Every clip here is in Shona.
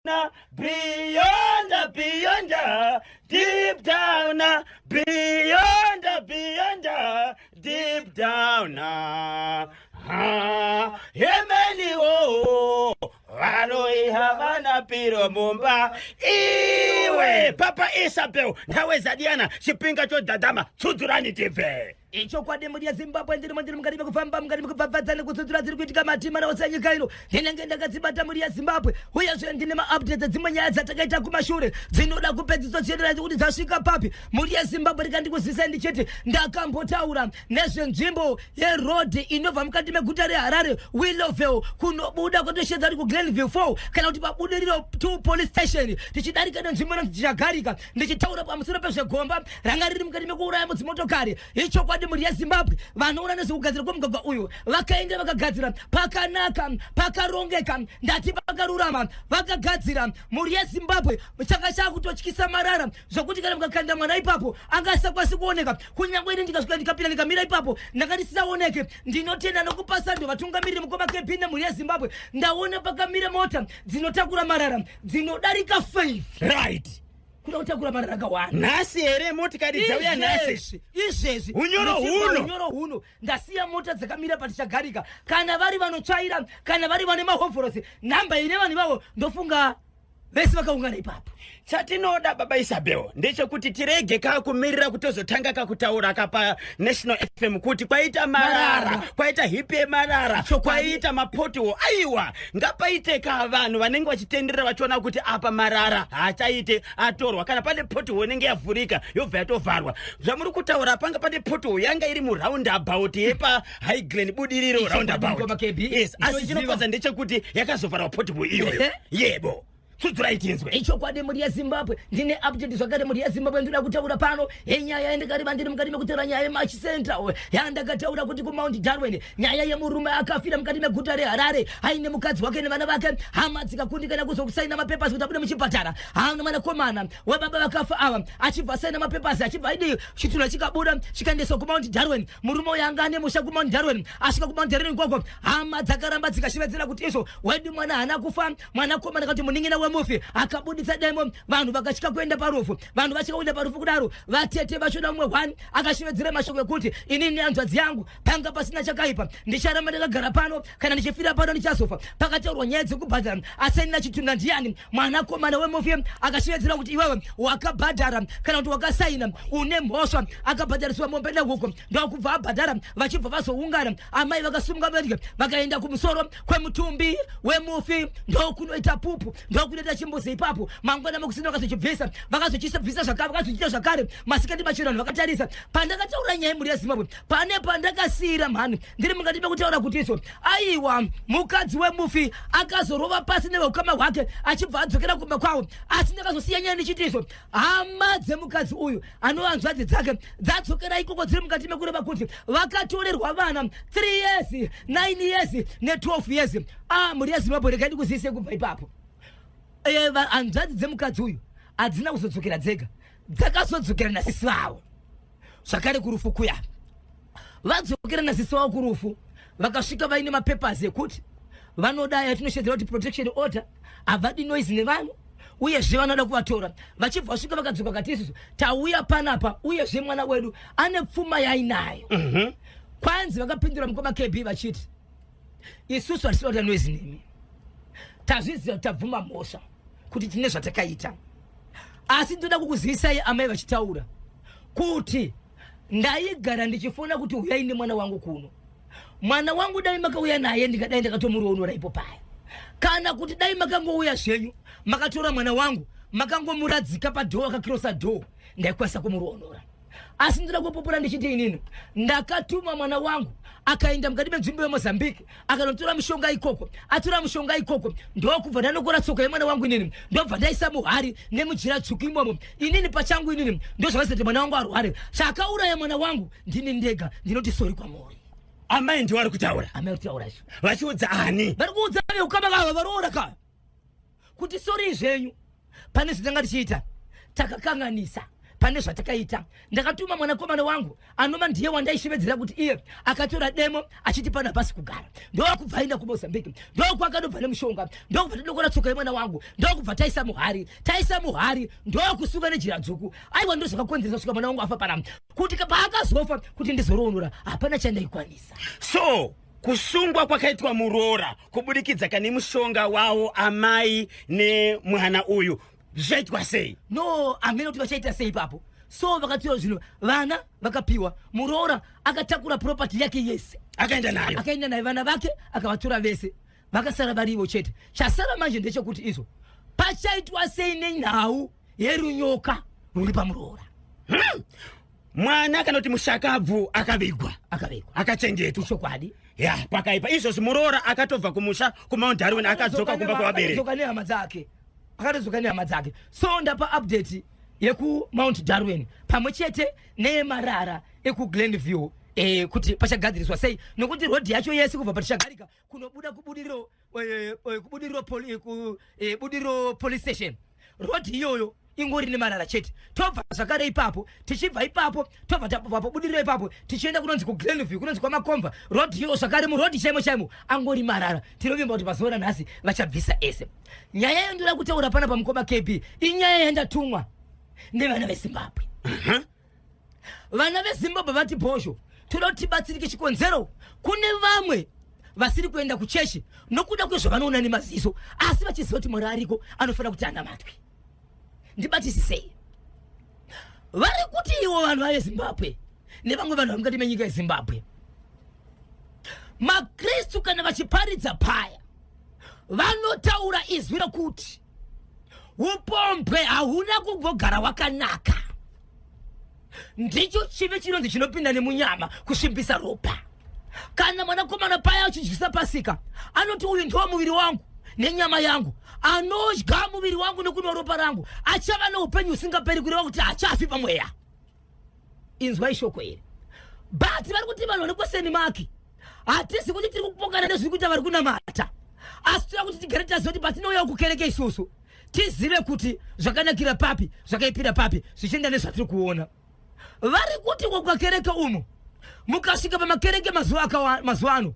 Beyond, beyond, deep down, beyond, beyond, deep down. Ah, Yemeniwo, varoi havana piro mumba. Iwe, Papa Isabel, nthawe Diana, chipinga chodhadhama, tsudzurani tibve. Ichokwadi, mhuri yeZimbabwe, ndirimo, ndiri mukati mekufamba, mukati mekubvabvadza nekutsudzura dziri kuitika matima naose enyika ino. Ndinenge ndakadzibata, mhuri yeZimbabwe. Uyezve ndine maupdates dzimwe nyaya dzatakaita kumashure dzinoda kupedziswa, dzichienderana kuti dzasvika papi. Mhuri yeZimbabwe, rikandikuzivisa ndichiti ndakambotaura nezvenzvimbo yeroad inobva mukati meguta reHarare, Willowvale, kunobuda kwatoshedza kuti kuGlenville 4 kana kuti paBudiriro 2 police station, tichidarika nenzvimbo inonzi Tichagarika, ndichitaura pamusoro pezvegomba ranga riri mukati mekuuraya mudzimotokari. Ichokwadi, mhuri yeZimbabwe, vanoona nezvekugadzira kwemugwagwa uyu vakaenda vakagadzira pakanaka, pakarongeka, ndati pakarurama. Vakagadzira, mhuri yeZimbabwe, changa chakutotyisa marara zvokuti kana mukakanda mwana ipapo anga asisakwanisi kuoneka. Kunyange ini ndikasvika, ndikapinda, ndikamira ipapo, ndanga ndisisaoneke. Ndinotenda nokupasando vatungamiriri mukoma KB nemhuri yeZimbabwe. Ndaona pakamira mota dzinotakura marara dzinodarika 5 kuda kutakura marara akawanda. Nhasi here motikari dzauya nhasi? Izvezvi, izvezvi. Unyoro Ndichibva huno. Unyoro huno ndasiya mota dzakamira patichagarika. Kana vari vanotsvaira, kana vari vane mahovhorosi, nhamba ine vanhu ivavo, ndofunga vese vakaungana ipapo. Chatinoda, Baba Isabel, ndechekuti tirege kakumirira kutozotanga kakutaura kapa National FM kuti kwaita marara, Marara. kwaita heap yemarara, kwaita mapothole. Aiwa, ngapaite ka vanhu vanenge vachitenderera vachiona kuti apa marara haachaite, atorwa. Kana pane pothole inenge yavhurika, yobva yatovharwa. Zvamuri kutaura, panga pane pothole yanga iri muroundabout yepa Highglen Budiriro Ichokwadi, roundabout. Mukoma KB. Yes, asi Ndinoiziva. chinofadza ndechekuti yakazovharwa pothole iyoyo. Yebo, tsudzurai tinzwe. Ichokwadi, mhuri yeZimbabwe, ndine update zvakare, mhuri yeZimbabwe. Ndinoda kutaura pano yenyaya yandakareva ndiri mukati mekutaura nyaya yeMash Central, yandakataura kuti kuMount Darwin, nyaya yemurume akafira mukati meguta reHarare aine mukadzi wake nevana vake. Hama dzikakundikana kuzokusaina mapapers kuti abude muchipatara. Hana mwanakomana webaba vakafa ava achibva asaina mapapers, achibva aidii, chitunha chikabuda, chikaendeswa kuMount Darwin. Murume uyu anga ane musha kuMount Darwin. Asvika kuMount Darwin ikoko, hama dzakaramba dzikashevedzera kuti izvo wedu mwana haana kufa. Mwanakomana kati munin'ina wemufi akabuditsa demo, vanhu vakatya kuenda parufu. Vanhu vatya kuenda parufu kudaro, vatete vachona, mumwe one akashevedzera mashoko ekuti, "Inini nehanzvadzi yangu panga pasina chakaipa. Ndicharamba ndakagara pano, kana ndichifira pano ndichazofa." Pakataurwa nyaya dzekubhadhara, asaina chitunha ndiani? Mwanakomana wemufi akashevedzera kuti, "Iwewe wakabhadhara kana kuti wakasaina, une mhosva." Akabhadhariswa mombe nehuku, ndokubva abhadhara. Vachibva vazoungana, amai vakasimuka vedye, vakaenda kumusoro kwemutumbi wemufi, ndokunoita pupu, ndokunoita chimbuzi ipapo. Mangwana makusina vakazochibvisa, vakazochibvisa zvakare, vakazochiita zvakare masikati machena, vanhu vakatarisa. Pandakataura nyaya yemhuri yeZimbabwe, pane pandakasiyira mhani ndiri mukati mekutaura kuti izvo aiwa, mukadzi wemufi akazorova pasi neveukama hwake, achibva adzokera kumba kwavo. Asi ndakazosiya nyaya ndichiti izvo hama dzemukadzi uyu, anova hanzvadzi dzake, dzadzokera ikoko dziri mukati mekureva kuti vakatorerwa vana 3 years, 9 years ne12 years. Ah, mhuri yeZimbabwe, regai ndikuzivise, kubva ipapo hanzvadzi dzemukadzi uyu hadzina kuzodzokera dzega, dzakazodzokera nasisi vavo zvakare kurufu kuya. Vadzokera nasisi vavo kurufu, vakasvika vaine mapapers ekuti vanoda yatinoshedzera kuti protection order, havadi noise nevanhu, uyezve vanoda kuvatora. Vachibva vasvika, vakadzoka kati, "Isusu tauya panapa, uyezve mwana wedu ane pfuma yainayo." Kwanzi vakapindura, mukoma KB, vachiti, "Isusu hatisida kuita noise nemi. Tazviziva kuti tabvuma mhosva kuti tine zvatakaita, asi ndoda kukuzivisai," amai vachitaura kuti, "ndaigara ndichifona kuti uyai nemwana wangu kuno. Mwana wangu dai makauya naye, ndingadai ndakatomuroonora ipo paya, kana kuti dai makangouya zvenyu makatora mwana wangu, makangomuradzika padoor, akacrossa door, ndaikwanisa kumuroonora. Asi ndoda kupupura ndichiti inini ndakatuma mwana wangu, akaenda mukati menzvimbo yeMozambique, akanotora mishonga ikoko. Atora mishonga ikoko, ndokubva ndanokora tsoka yemwana wangu inini, ndobva ndaisa muhari nemujira tsvuku imomo. Inini pachangu inini ndozvakazoita mwana wangu arware. Chakauraya mwana wangu ndini ndega. Ndinoti sorry kwamuri." Amai ndiwo vari kutaura? Amai kutaura izvo. Vachiudza ani? Vari kuudza veukama vava varoora ka kuti, "Sorry zvenyu, pane zvatanga tichiita, takakanganisa." Pane zvatakaita, ndakatuma mwanakomana wangu anova ndiye wandaishevedzera kuti iye akatora demo achiti pano hapasi kugara, ndokubva aenda kuMozambique, ndokwakanobva nemushonga, ndokubva tadokora tsoka yemwana wangu, ndokubva taisa muhari, taisa muhari, ndokusuka nejira dzvuku. Aiwa, ndozvakakonzeresa kusvika mwana wangu afa panapa, kuti paakazofa kuti ndizoroonora hapana chandaikwanisa. So kusungwa kwakaitwa muroora kubudikidza kane mushonga wawo amai nemwana uyu zvaitwa sei? No, hamene kuti vachaita sei ipapo. So vakatsiwa zvino, vana vakapiwa, muroora akatakura property yake yese akaenda nayo, akaenda nayo, vana vake akavatora vese, vakasara varivo chete. Chasara manje ndechekuti izvo pachaitwa sei nenhau yerunyoka rwuri pamuroora. Mwana kana kuti mushakabvu akavigwa, akavigwa, akachengetwa. Chokwadi. Ya, pakaipa izvozvi. Muroora akatobva kumusha kuMount Darwin akadzoka kumba kwavabereki. Akadzoka nehama dzake, akatodzoka nehama dzake. So ndapa update yekuMount Darwin pamwe chete neyemarara ekuGlenview, kuti pachagadziriswa sei, nokuti rodhi yacho yese kubva patichagarika kunobuda kuBudiriro, kuBudiriro poli, ku, Budiriro police station, rodhi iyoyo ingori nemarara chete. Tobva zvakare ipapo, tichibva ipapo, tobva tabva paBudiriro ipapo tichienda kunonzi kuGlenview, kunonzi kwaMakomva, rodhi iyoyo zvakare, murodhi chaimo chaimo angori marara. Tinovimba kuti pazuva ranhasi vachabvisa ese. Nyaya yandoda kutaura pana pamukoma KB inyaya yandatumwa nevana veZimbabwe. Vana veZimbabwe vati, "Bhozho, toda kuti tibatsirike." Chikonzero, kune vamwe vasiri kuenda kuchechi nokuda kwezvavanoona nemaziso, asi vachiziva kuti Mwari ariko, anofanira kuti anamatwe. Ndibatisisei. Vari kuti ivo vanhu vaveZimbabwe nevamwe vanhu vari mukati menyika yeZimbabwe, maKristu, kana vachiparidza paya vanotaura izwi rokuti upombwe hauna kugogara hwakanaka, ndicho chivi chinonzi chinopinda nemunyama kusvibisa ropa. Kana mwanakomana paya achidyisa pasika anoti, "Uyu ndiwo muviri wangu nenyama yangu, anodya muviri wangu nekunwa ropa rangu achava neupenyu husingaperi," kureva kuti hachafi pamweya. Inzwai shoko iri. But vari kuti vanhu vane question mark. Hatisi kuti tiri kupokana nezviri kuita vari kunamata, asi toda kuti tigare taziva kuti patinouya kukereke isusu tizive kuti zvakanakira papi, zvakaipira papi, zvichienda nezvatiri kuona. Vari kuti kukakereke umu, mukasvika pamakereke mazuva ano,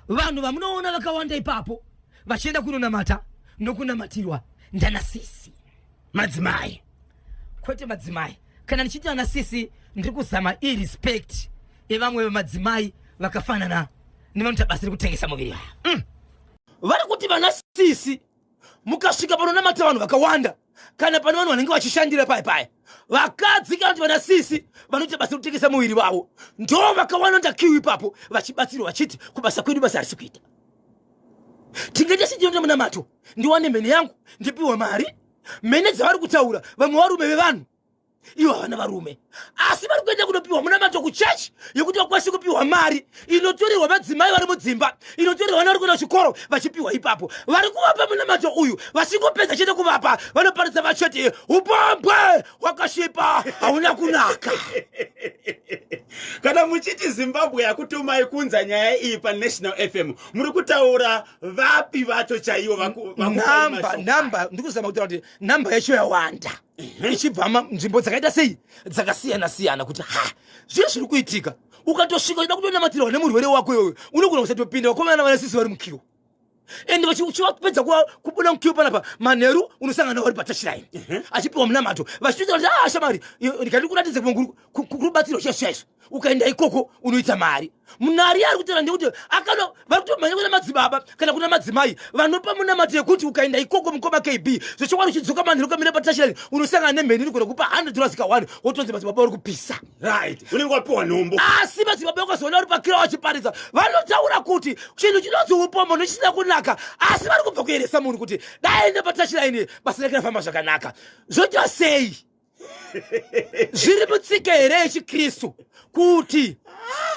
vanhu vamunoona vakawanda ipapo vachienda kunonamata nokunamatirwa ndanasisi. Madzimai. Kwete madzimai. Kana ndichiti anasisi, ndiri kuzama irespect yevamwe vemadzimai vakafanana nevanoita basa rekutengesa muviri yavo. Vari kuti vanasisi, mukasvika panonamata vanhu vakawanda kana pane vanhu vanenge vachishandira paya paya, vakadzi kana kuti vanasisi vanoita basa rekutengesa muviri vavo ndo vakawanda ndakiwi ipapo vachibatsirwa, vachiti kubasa kwedu basa harisi kuita, tingaita sechinoita munamato, ndiwane mhene yangu, ndipiwe mari. Mhene dzavari kutaura, vamwe varume vevanhu, ivo havana varume, asi vari kuenda kunopiwa munamato kuchechi yekuti vakwanise kupiwa mari inotorerwa madzimai vari mudzimba, inotorerwa vana vari kuenda kuchikoro vachipiwa ipapo. Vari kuvapa munamato uyu, vachingopedza chete kuvapa, vanoparidza vachiti upombwe hwakasvipa, hauna kunaka. Kana muchiti Zimbabwe yakutumai kunza nyaya iyi paNational FM, muri kutaura vapi vacho chaivo? Namba ndikuzama kutaura kuti namba yacho yawanda ichibva nzvimbo dzakaita sei, dzakasiyana siyana, kuti ha, zvii zviri kuitika. Ukatosvika uchida kutonamatirwa nemurwere wako iyoyo, unogona kusatopinda. Vakomana vanasisi vari muqueue, ende uchivapedza kubuda muqueue panapa manheru, unosangana vari patouchline achipiwa munamato, vachitoita kuti, "Ah, shamari, ndikati kuratidze kurubatsiro chaizvo chaizvo, ukaenda ikoko unoita mari." Munari ari kutaura ndekuti akano vari kutomhanya kuna madzibaba kana kuna madzimai vanopa munamato yekuti ukaenda ikoko, mukoma KB, zvechokwadi uchidzoka manheru kamira patouchline unosangana nemheni inogona kupa $100 ka1, wotonzi madzibaba uri kupisa. Right, unenge wapiwa nhombo. Asi madzibaba ukazoona uri pakira vachiparidza, vanotaura kuti chinhu chinonzi upombo nechisina kunaka, asi vari kubva kuyeresa munhu kuti dai enda patouchline basa rake rafamba zvakanaka. Zvoita sei? Zviri mutsika here yechiKristu kuti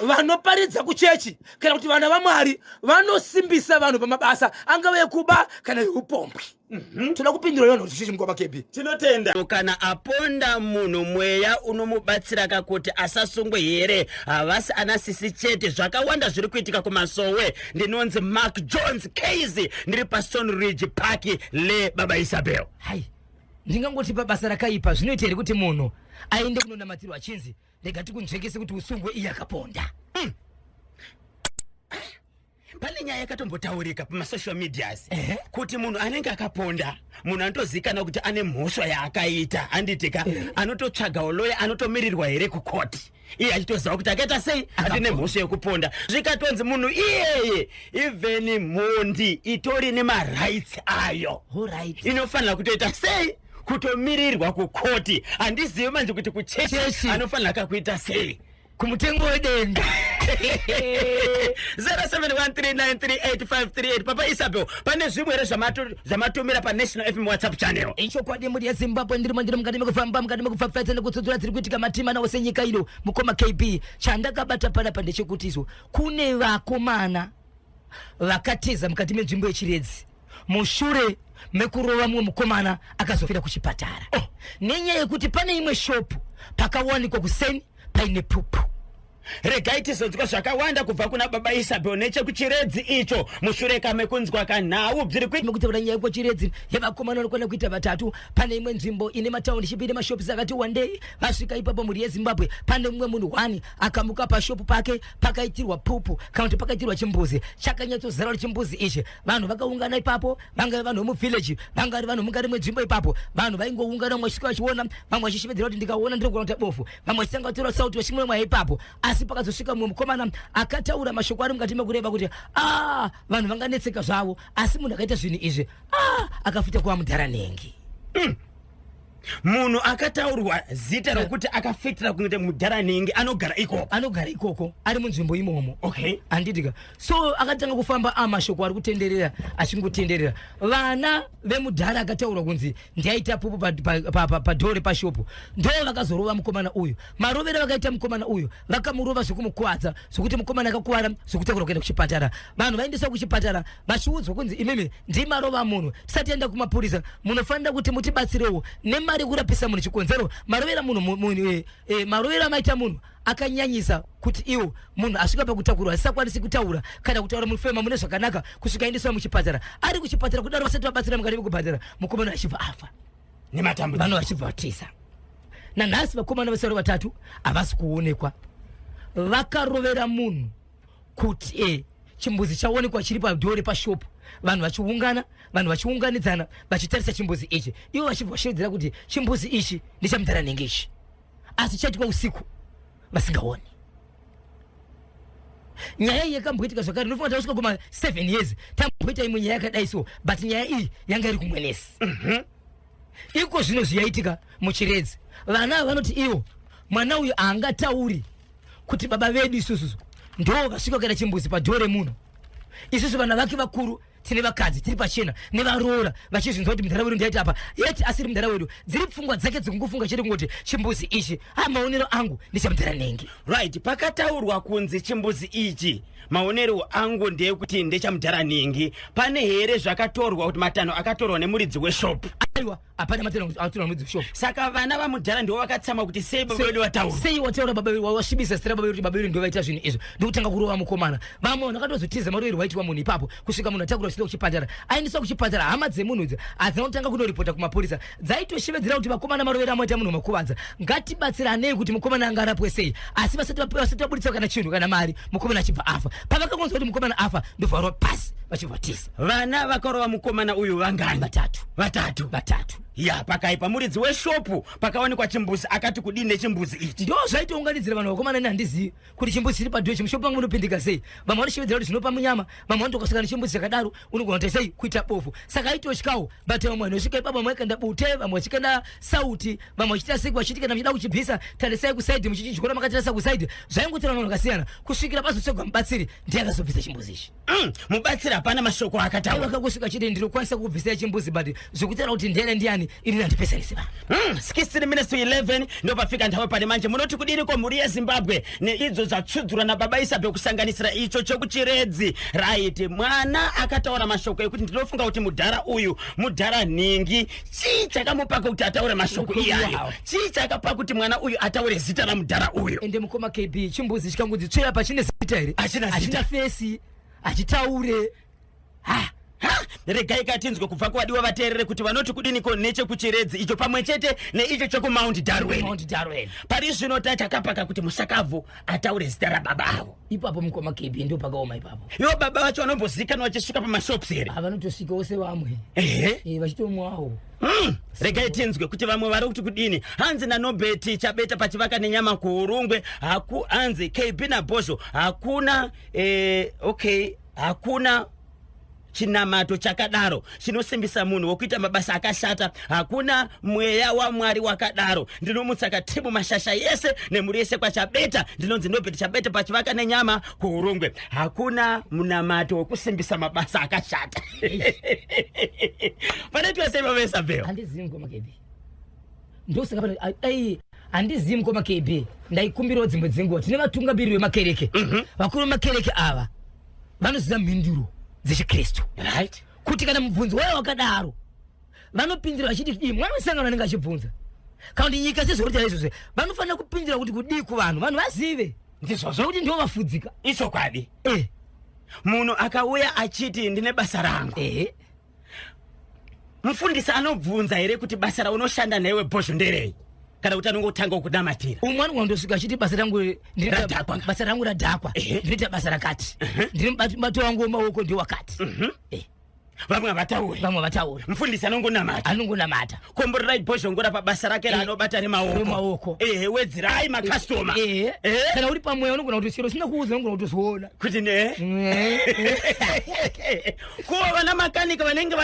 vanoparidza kuchechi kana kuti vana vaMwari vanosimbisa vanhu pamabasa angave ekuba kana eupombwe? Toda kupindura vanhu kuti chichi, mukoma KB. Tinotenda. Kana aponda munhu, mweya unomubatsira kakuti asasungwe here? Havasi ana sisi chete, zvakawanda zviri kuitika kumasowe. Ndinonzi Mark Jones Case, ndiri paStone Ridge Park le Baba Isabel. Hai. Ndingangoti pabasa rakaipa zvinoita here kuti munhu aende kunonamatirwa achinzi rega tikunzvengese kuti usungwe iye akaponda? Pane nyaya yakatombotaurika pamasocial medias kuti munhu anenge akaponda munhu anotozivikanwa kuti ane mhosva yaakaita, handitika? Anototsvagawo loya, anotomirirwa here kukoti iye achitoziva kuti akaita sei, atine mhosva yekuponda? Zvikatonzi munhu iyeye, even mhondi itori nemarights ayo, inofanira kutoita sei, kutomirirwa kukoti. Handizivi manje kuti kuchechi Chechi. anofanira kakuita sei. Kumutengo wedenga. 0713938538. Papa Isabel, pane zvimwe here zvamatumira paNational FM WhatsApp channel? Ichokwadi, mhuri yeZimbabwe, ndiri mandiri mukati mekufamba, mukati mekupfapfaidza nekutsudzura dziri kuitika matima nawo senyika ino. Mukoma KB, chandakabata panapa ndechekuti izvo kune vakomana vakatiza mukati menzvimbo yeChiredzi mushure mekurova mumwe mukomana akazofira kuchipatara, nenyaya yekuti pane imwe shopu pakawanikwa kuseni paine pupu. Regai tizonzwa zvakawanda kubva kuna Baba Isabel nechekuChiredzi icho mushure kamekunzwa kanhau bziri kuita. Mukutaura nyaya yekwaChiredzi yevakomana vanokwana kuita vatatu, pane imwe nzvimbo ine matownship, ine mashops akati wandei. Vasvika ipapo, mhuri yeZimbabwe, pane mumwe munhu one akamuka pashopu pake pakaitirwa pupu, kana kuti pakaitirwa chimbuzi chakanyatsozara. Kuti chimbuzi ichi, vanhu vakaungana ipapo, vangave vanhu vemuvillage, vangave vanhu mukati mwenzvimbo ipapo. Vanhu vaingoungana, vamwe vachisvika vachiona, vamwe vachishevedzera kuti ndikaona ndinogona kuita bofu, vamwe vachitanga kutora sauti vachimwe mwaya ipapo. Asi pakazosvika mumwe mukomana akataura mashoko ari mukati mekureva kuti a vanhu vanganetseka zvavo, asi munhu akaita zvinhu izvi a akafita kuva mudhara nengi. Munhu akataurwa zita rokuti akafitira kunge mudhara nhingi anogara ikoko? Anogara ikoko, ari munzvimbo imomo. Handitika? So akatanga kufamba mashoko ari kutenderera, achingotenderera. Vana vemudhara akataurwa kunzi ndiaita pupu padhoo repashopu ndo vakazorova mukomana uyu. Marovero vakaita mukomana uyu, vakamurova zvekumukuvadza, zvokuti mukomana akakuvara zvekutakurwa kuenda kuchipatara. Vanhu vaendeswa kuchipatara vachiudzwa kunzi imimi ndimarova munhu, tisati enda kumapurisa munofanira kuti mutibatsirewo nemari yekurapisa munhu. Chikonzero marovera munhu, marovero amaita munhu akanyanyisa kuti iwo munhu asvika pakutakurwa asisakwanisi kutaura kana kutaura mufema mune zvakanaka, kusvika aendeswa muchipatara. Ari kuchipatara kudaro, vasati vabatsira mukati mekubhadhara, mukomana achibva afa. Nematambudziko. Vanhu vachibva vatiza. Nanhasi vakomana vese vari vatatu havasi kuonekwa. Vakarovera munhu kuti chimbuzi chaonekwa chiri padhoo repashopu, vanhu vachiungana, vanhu vachiunganidzana vachitarisa chimbuzi ichi, ivo vachibva vashevedzera kuti chimbuzi ichi ndechamudhara nenge ichi, asi chaitwa usiku vasingaoni. Nyaya iyi yakamboitika zvakare, ndinofunga tasvika kuma 7 years tamboita imwe nyaya yakadai so, but nyaya iyi yanga iri kuMwenesi. Iko zvino zviyaitika muChiredzi, vana ava vanoti ivo mwana uyu haangatauri kuti baba vedu isusu ndo vasvika kuita chimbuzi padhoo remunhu. Isusu vana vake vakuru tine vakadzi, tiri pachena nevaroora, vachizvinzwa kuti mudhara wedu ndiaita apa, yeti asiri mudhara wedu. Dziri pfungwa dzake dzekungofunga chete, kungoti chimbuzi ichi, ha, maonero angu ndechamudhara nenge. Right, pakataurwa kunzi chimbuzi ichi maonero angu ndeyekuti ndechamudhara nhingi, pane here zvakatorwa, kuti matanho akatorwa nemuridzi weshopu? Aiwa, hapana matanho atorwa nemudzi weshopu. Saka vana vamudhara ndivo vakatsama kuti sei baba vedu vataura? Sei wataura baba vedu, wasvibisa zita rababa vedu, kuti baba vedu ndo vaita zvinhu izvo, ndokutanga kurova mukomana. Vamwe vanhu vakatozotiza maroverwo aitwa munhu ipapo, kusvika munhu atakurwa achienda kuchipatara. Aendeswa kuchipatara, hama dzemunhu idzi hadzina kutanga kunoripota kumapurisa, dzaitoshevedzera kuti vakomana, marovero amoita munhu makuvadza, ngatibatsiranei kuti mukomana angarapwe sei. Asi vasati vabuditsa kana chinhu kana mari, mukomana achibva afa. Pavakangonzwa kuti mukomana afa, ndobva varova pasi vachibva vatiza. Vana vakarova mukomana uyu vangani? Vatatu. Vatatu? Vatatu. Ya, pakaipa. Muridzi weshopu pakawanikwa chimbuzi akati kudini nechimbuzi ichi? Ndo zvaitounganidzira vanhu vakomana. Ini handizivi kuti chimbuzi chiri padhuze chimushopu pangu munopindika sei. Vamwe vanoshevedzera kuti zvinopa munyama, vamwe vanotokasvika nechimbuzi chakadaro unogona kuita sei, kuita bofu. Saka aitotyawo, but vamwe vanhu vasvika ipapo, vamwe vaikanda bute, vamwe vachikanda sauti, vamwe vachiita sei, vachiti kana muchida kuchibvisa tarisai kusaidhi, muchichidyora makatarisa kusaidhi. Zvaingotaura vanhu vakasiyana kusvikira pazotsvagwa mubatsiri, ndiye akazobvisa chimbuzi ichi. Mubatsiri hapana mashoko akataura? Vakangosvika chete, ndinokwanisa kukubvisai chimbuzi, but zvekutaura kuti ndiyani ndiani, ini handipesanisi vanhu. 16 minutes to 11 ndopafika nthawi pane manje. Munoti kudini ko, mhuri yeZimbabwe, neidzo dzatsudzurwa nababa Isabel, kusanganisira icho chekuChiredzi? Right, mwana akataura mashoko ekuti ndinofunga kuti mudhara uyu mudhara nhingi. Chii chakamupa kuti ataure mashoko iyayo? Chii chakapa kuti mwana uyu ataure zita ramudhara uyu? Ende mukoma KB, chimbuzi chikangonzi tsveya, pachine zita here? Hachina zita. Hachina face, hachitaure, ha. Ha! Regai katinzwe kubva kuvadiwa vateerere kuti vanoti kudiniko nechekuchiredzi icho pamwe chete neicho chekumount Darwin. Mount Darwin. Pari zvino tachakapaka kuti musakabvu ataure zita rababa avo. Ipapo mukoma KB ndo pakaoma ipapo. Ivo baba vacho vanombozikanwa vachisvika pamashops here? Havanotosvikawo sevamwe. Ehe. Eh, vachitomwawo. Regai tinzwe kuti vamwe vari kuti kudini. Hanzi naNobert Chabeta pachivaka nenyama kuUrungwe haku hanzi KB naBhozho hakuna okay hakuna chinamato chakadaro chinosimbisa munhu wokuita mabasa akashata. Hakuna mweya waMwari wakadaro. Ndinomutsaka timu mashasha yese nemhuri yese kwaChabeta. Ndinonzi Nobert Chabeta pachivaka nenyama kuUrungwe. Hakuna munamato wekusimbisa mabasa akashata. Panoitwa sei baba Isabel? Handizivi mukoma KB. Ndosaka pano ai handizivi mukoma KB. Ndaikumbirawo dzimwe dzenguva tine vatungamiriri vemakereke. Vakuru vemakereke ava vanoziva mhinduro dzechiKristu. Right. Kuti kana mubvunzo wayo wakadaro vanopindura vachiti kudii? Mwana wesangano anenge achibvunza. Kana kuti nyika sezvauri izvozvo vanofanira kupindura kuti kudii kuvanhu, vanhu vazive. Ndizvozvo. Zvekuti ndivo vafudzika. Ichokwadi. Munhu akauya achiti ndine basa rangu. Mufundisi anobvunza here kuti basa raunoshanda newe Bhozho nderei? Kana kuti anongotanga kunamatira? Umwe anongondosvika achiti basa rangu Radhakwa. basa rangu radhakwa. Ndinoita basa rakati. Ndine mubato wangu wemaoko ndewakati. Vamwe havatauri. Vamwe havatauri. Mufundisi anongonamata. Anongonamata. Komborerai Bhozhongora pabasa rake raanobata remaoko. Remaoko. Wedzirai makastoma. Kana uri pamweya unogona kuti chero usina kuudza unogona kutozviona. Kuti ne? Kuva vana makanika vanenge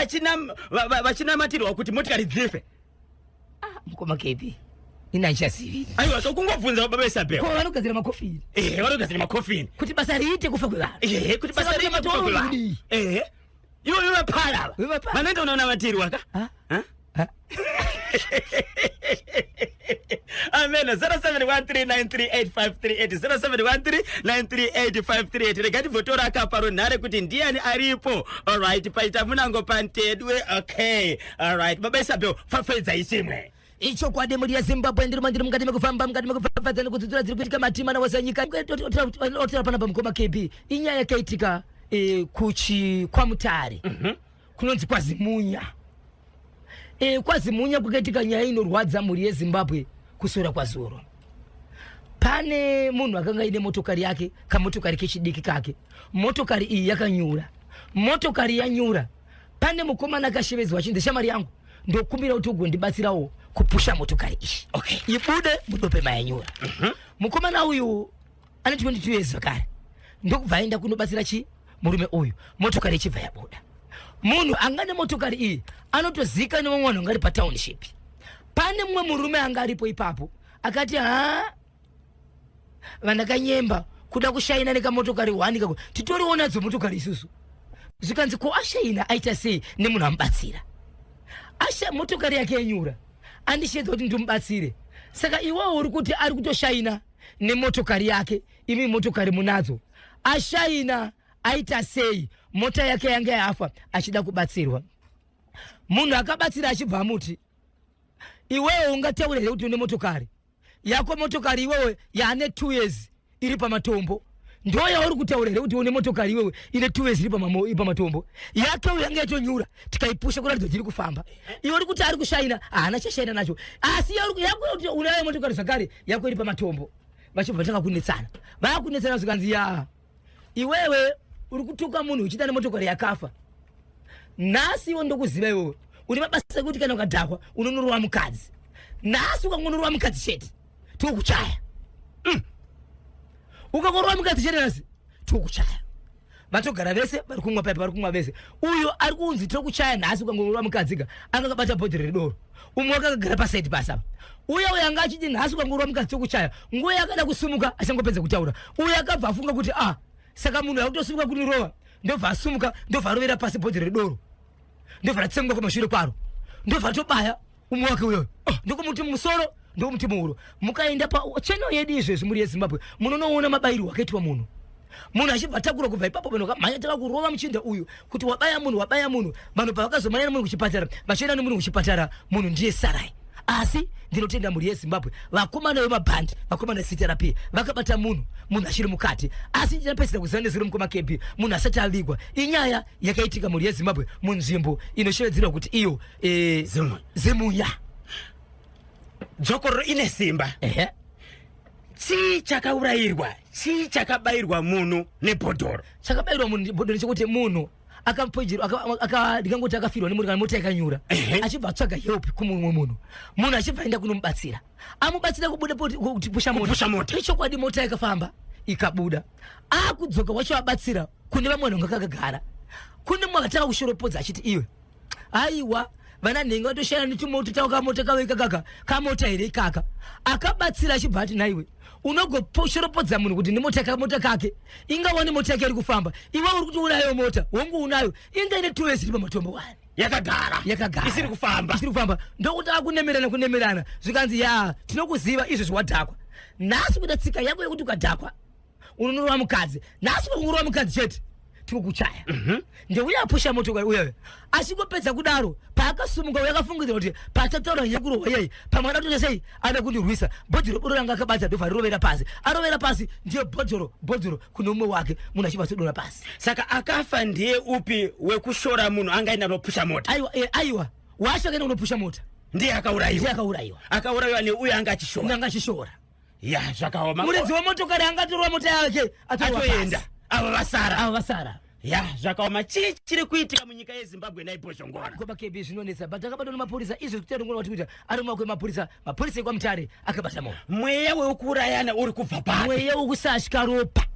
vachinamatirwa kuti motikari dzife. Mukoma KB. Ina handichazivi. Aiwa, so kungobvunza baba Isabel. Ko vanogadzira makofini. Vanogadzira makofini. Kuti basa riite kufa kwevanhu. Kuti basa Saka riite kufa matoro kwevanhu. kudii? Ivo vevapala ava. Vevapala. Vanoenda unonamatirwa ka? Ha? Ha? Ha? Amen. 0713938538 0713938538. Rega timbotora akaparo nhare kuti ndiani aripo. All right, paita munango pantedwe. Okay. All right. Baba Isabel, fafaidzai chimwe. Ichokwadi mhuri yeZimbabwe, ndiri mandiri mukati mekufamba, mukati mekufafadza nekudzudzura dziri kuitika matima nawasanyika. Otera panapa mukoma KB. Inyaya yakaitika kuchi kwaMutare. Kunonzi kwaZimunya. KwaZimunya kwakaitika nyaya inorwadza mhuri yeZimbabwe kusora kwazuro. Pane munhu akanga aine motokari yake, kamotokari kechidiki kake. Motokari iyi yakanyura. Motokari yanyura. Pane mukomana akashevedzwa achinzi shamwari yangu, ndokumbira kuti ugondibatsirawo kupusha motokari iyi. Ibude mudope mayanyura. Mukomana uyu ane 22 years zvakare. Ndokubva aenda kunobatsira chi murume uyu. Motokari ichibva yabuda. Munhu anga nemotokari iyi anotozika nemumwe munhu anga ari patownship. Pane mumwe murume anga aripo ipapo akati ha vandakanyemba kuda kushaina nekamotokari 1 kako titoriwo nadzo motokari isusu. Zvikanzi ko ashaina aita sei nemunhu amubatsira? Asha motokari yake yanyura. Andishedza kuti ndimubatsire. Saka iwewe uri kuti ari kutoshaina nemotokari yake, imi motokari munadzo. Ashaina aita sei? Mota yake yanga yafa achida kubatsirwa. Munhu akabatsira achibva amuti iwewe ungataura here kuti une motokari yako? Motokari iwewe yaane 2 years iri pamatombo. Ndo yauri kutaura here kuti une motokari iwewe ine 2 years iri pamatombo? Yake uyo yanga yatonyura tikaipusha kuratidza kuti iri kufamba. Iwe uri kuti ari kushaina, haana chashaina nacho. Asi yako kuti unayo motokari zvakare yako iri pamatombo. Vachibva vatanga kunetsana. Vakunetsana zvikanzi ya iwewe uri kutuka munhu uchida nemotokari yakafa. Nhasi iwe ndokuziva iwewe une mabasa ekuti kana ukadhakwa unonorova mukadzi. Nhasi ukangonorova mukadzi chete tokuchaya. Ukangorova mukadzi chete nhasi tokuchaya. Vatogara vese vari kumwa paipa, vari kumwa vese. Uyo ari kunzi tokuchaya nhasi ukangorova mukadzi ka akakabata bhodhoro redoro. Umwe akagara pasaidi pasi apa. Uya uyo anga achiti nhasi ukangorova mukadzi tokuchaya. Nguva yakada kusumuka achangopedza kutaura. Uyo akabva afunga kuti saka munhu akutosimuka kunirova. Ndobva asumuka, ndobva arovera pasi bhodhoro redoro. Ndobva ratsenguka kumashure kwaro. Ndobva atobaya umwe wake uyoyo. Ndokumuti musoro, ndokumuti muhuro. Mukaenda pa channel yedu izvezvi muri yeZimbabwe, munonoona mabayiro akaitwa munhu. Munhu achibva atakura kubva ipapo, vanhu vakamhanya tava kurova muchinda uyu kuti wabaya munhu, wabaya munhu. Vanhu pavakazomhanya nemunhu kuchipatara, vachienda nemunhu kuchipatara, munhu ndiye Sarai. Asi ndinotenda mhuri yeZimbabwe, vakomana vemabhandi, vakomana veCTRP vakabata munhu, munhu achiri mukati. Asi ndinapedzisira kuziva nezuro mukoma KB, munhu asati avigwa. Inyaya yakaitika mhuri yeZimbabwe munzvimbo inoshevedzerwa kuti iyo Zimunya. Zimunya. Dzokororo ine simba. Ehe. Chii chakaurayirwa, chii chakabayirwa munhu nebhodhoro? Chakabayirwa munhu nebhodhoro chekuti munhu akapojerwa, ndingangoti akafirwa nemunhu kana mota yakanyura, achibva atsvaga help kumumwe munhu, munhu achibva aenda kunomubatsira, amubatsira kubuda kuti pusha mota. Kupusha mota. Ichokwadi mota yakafamba ikabuda, akudzoka wacho abatsira kune vamwe vanhu vakagara, kune mumwe akatanga kushoropodza achiti, iwe aiwa, vana nhenga vatoshaya netumota tavo, kamota kavo ikakaka kamota here ikaka. Akabatsira achibva ati, naiwe unogoshoropodza munhu kuti nemota, kamota kake ingawane mota yake iri kufamba, iwe uri kuti unayo mota, hongu unayo, inga ine 2 years iri pamatombo wani. Yakagara. Yakagara. Isiri kufamba. Isiri kufamba. Ndokuti akunemerana kunemerana, zvikanzi, ya, tinokuziva izvezvi wadhakwa nhasi, kuita tsika yako yekuti ukadhakwa unonorova mukadzi. Nhasi ukangorova mukadzi chete tikukuchaya. Ndeuya apusha motokari uyayo achingopedza kudaro, paakasumuka uyo akafungidzira kuti pachataura nyaya yekurohwa yei, pamwe ada kutoita sei, ada kundirwisa, bhodhoro boro ranga akabata ndobva rirovera pasi. Arovera pasi, ndiye bhodhoro bhodhoro kune umwe wake, munhu achibva atodona pasi. Saka akafa ndiye upi, wekushora munhu angaenda nopusha mota? Aiwa, aiwa, wacho akaenda kunopusha mota. Ndiye akaurayiwa? Ndiye akaurayiwa. Akaurayiwa neuyo anga achishora? Anga achishora. Ya, zvakaoma. Muridzi wemotokari angatorwa mota yake atorwa. Atoenda. Pasi. Ava vasara. Ava vasara. Ya, zvakaoma. Chii chiri kuitika munyika yeZimbabwe naibhozhongora? Koma KB, zvinonetsa, but akabatwa nemapurisa izvo kuti arongona kuti kuita ari mumaoko emapurisa, mapurisa ekwaMutare akabata munhu. Mweya wekuurayana uri kubva papi? Mweya wekusatya ropa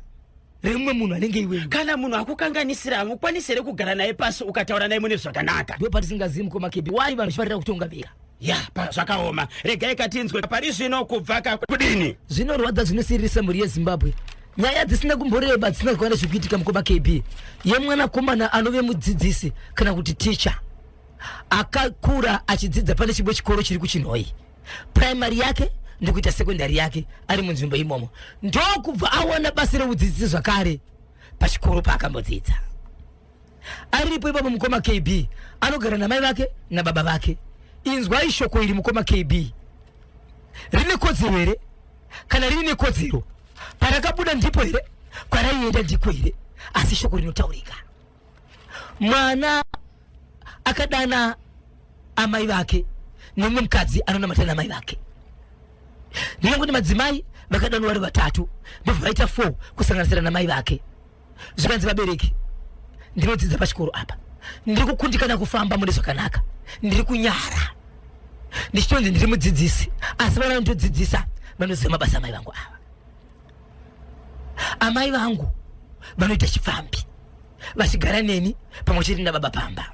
remumwe munhu anenge iwewe. Kana munhu akukanganisira, hamukwanisi here kugara naye pasi ukataura naye mune zvakanaka? Ndo patisingazivi, mukoma KB, wai vanhu vachifarira kutonga vega. Ya, zvakaoma. Regai katinzwe pari zvino kubva kudini. Zvinorwadza, zvinosiririsa, mhuri yeZimbabwe, nyaya dzisina kumboreba, dzisina kukwana zvikuitika, mukoma KB, yemwanakomana anove mudzidzisi kana kuti ticha, akakura achidzidza pane chimwe chikoro chiri kuChinhoyi, primary yake ndikuita sekondari yake ari munzvimbo imomo, ndokubva awana basa reudzidzisi zvakare pachikoro paakambodzidza aripo ipapo. Mukoma KB, anogara namai vake nababa vake. Inzwai shoko iri, mukoma KB, rine kodzero here? Kana riine kodzero, parakabuda ndipo here, kwaraienda ndiko here? Asi shoko rinotaurika. Mwana akadana amai vake nemumwe mukadzi anonamata namai vake. Ndinganguti madzimai vakadanwa vari vatatu, ndobva vaita 4 kusanganisira namai vake. Zvikanzi, vabereki, ndinodzidza pachikoro apa, ndiri kukundikana kufamba mune zvakanaka, ndiri kunyara ndichitonzi ndiri mudzidzisi, asi vana vanotodzidzisa vanoziva mabasa amai vangu ava. Amai vangu vanoita chipfambi vachigara neni pamwe chete nababa pamba.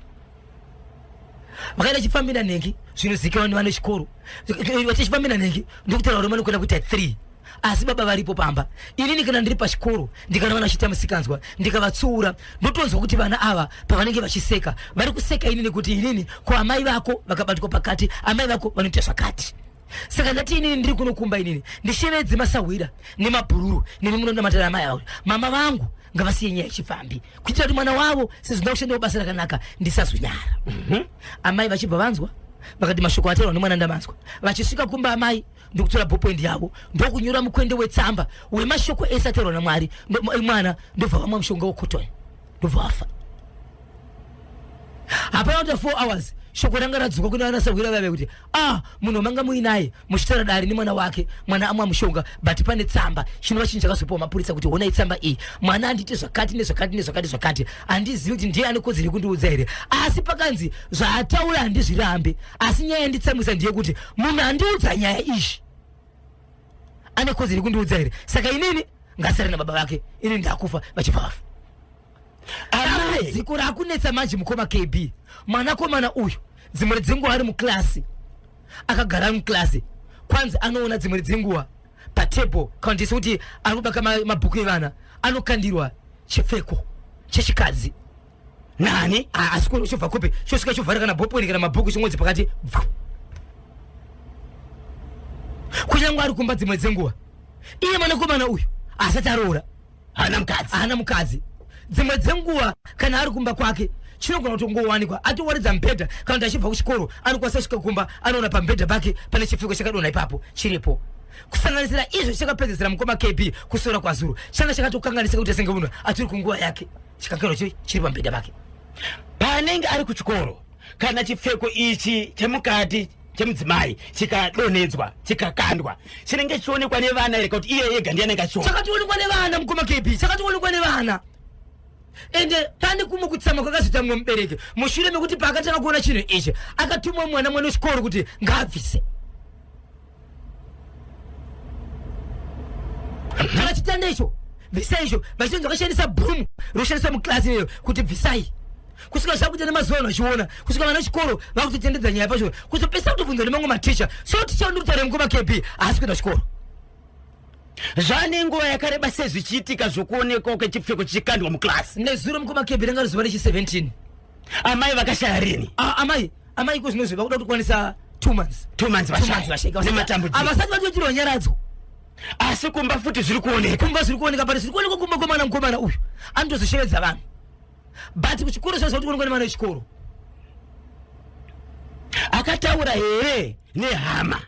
Vakaita chipfambi nanhengi, zvinozikanwa nevana vechikoro. Vachiita chipfambi nanhengi, ndokutaura varume vanokwenda kuita 3, asi baba varipo pamba. Inini kana ndiri pachikoro, ndikana vana vachiita musikanzwa, ndikavatsiura, ndotonzwa kuti vana ava pavanenge vachiseka, vari kuseka inini kuti inini ko amai vako vakabatwa pakati, amai vako vanoita zvakati. Saka ndati inini ndiri kunokumba, inini ndishevedze masahwira nemabhururu nemi munonamatira amai avo. Mama vangu ngavasiye nyaya yechipfambi kuitira kuti mwana wavo sezvinoda kushandawo basa rakanaka ndisazonyara. Amai vachibva vanzwa, vakati mashoko ataurwa nemwana ndamanzwa. Vachisvika kumba, amai ndokutora ballpoint yavo, ndokunyora mukwende wetsamba wemashoko ese ataurwa namwari mwana, ndobva vamwa mushonga wecotton, ndobva vafa. Hapana kuita 4 hours, shoko ranga radzoka kune vanasahwira vave kuti, ah, munhu wamanga muinaye muchitora dare nemwana wake, mwana amwa mushonga, but pane tsamba chinova chinhu chakazopiwa mapurisa kuti honai tsamba iyi, mwana anditi zvakati nezvakati nezvakati zvakati. Handizivi kuti ndiye ane kodzero yekundiudza here, asi pakanzi zvaataura handizvirambe, asi nyaya yanditsamwisa ndeyekuti munhu andiudza nyaya izvi ane kodzero yekundiudza here? Saka inini ngasare nababa vake, ini ndakufa. Vachibva vafa. Amai. Dambudziko rakunetsa manje, mukoma KB, mwanakomana uyu dzimwe dzenguva ari muklasi, akagara muklasi, kwanzi anoona dzimwe dzenguva patable, kana kuti sekuti ari kubaka mabhuku evana, anokandirwa chipfeko chechikadzi. Nani? Ah, asi chobva kupi, chosvika chovhara kana bhoponi kana mabhuku, chimwedzi pakati bvu. Kunyange ari kumba dzimwe dzenguva, iye mwanakomana uyu asati aroora, Hana mukadzi. Haana mukadzi. Dzimwe dzenguva kana ari kumba kwake, Chinogona kutongowanikwa atowaridza mubhedha, kana kuti achibva kuchikoro anokwanisa kusvika kumba anoona pamubhedha pake pane chipfeko chakadonha ipapo chiripo. Kusanganisira izvo chakapedzesera mukoma KB kusora kwazuro changa chakatokanganisika kuti senge munhu atori kunguva yake, chikanganwa chiri pamubhedha pake. Paanenge ari kuchikoro, kana chipfeko ichi chemukati chemudzimai chikadonhedzwa chikakandwa, chinenge chichionekwa nevana here, kuti iye ega ndiye anenge achiona? Chakatoonekwa nevana, mukoma KB, chakatoonekwa nevana. Ende pane kumwe kutsama kwakazoita mumwe mubereki mushure mekuti paakatanga kuona chinhu ichi akatuma mwana wechikoro kuti ngaabvise. Kana chitanda icho, bvisai icho. Vachinzi vakashandisa broom roshandiswa muklasi iyoyo kuti bvisai, kusvika zvakuita nemazuva vanhu vachiona, kusvika vana chikoro vakutotendedza nyaya pacho, kuzopesa kutobvunzwa nemamwe maticha. So ticha ndikutaura mukoma KB haasi kuenda chikoro. Zvane nguva yakareba sezvichiitika zvokuonekwa kwechipfeko chichikandwa muklasi? Nezuro, mukoma KB, ranga rizuva rechi 17. Amai vakashaya rini? Ah, amai ko zvinozvi vakuda kutokwanisa 2 months. 2 months. 2 months. Vashaya. Vashayika. Nematambudziko. Havasati vatoitirwa nyaradzo. Asi kumba futi zviri kuoneka? Kumba zviri kuoneka, but zviri kuonekwa kumba kwemwana mukomana uyu anotozoshevedza vanhu, but kuchikoro zvazva kuti kuonekwa nemwana wechikoro. Akataura here nehama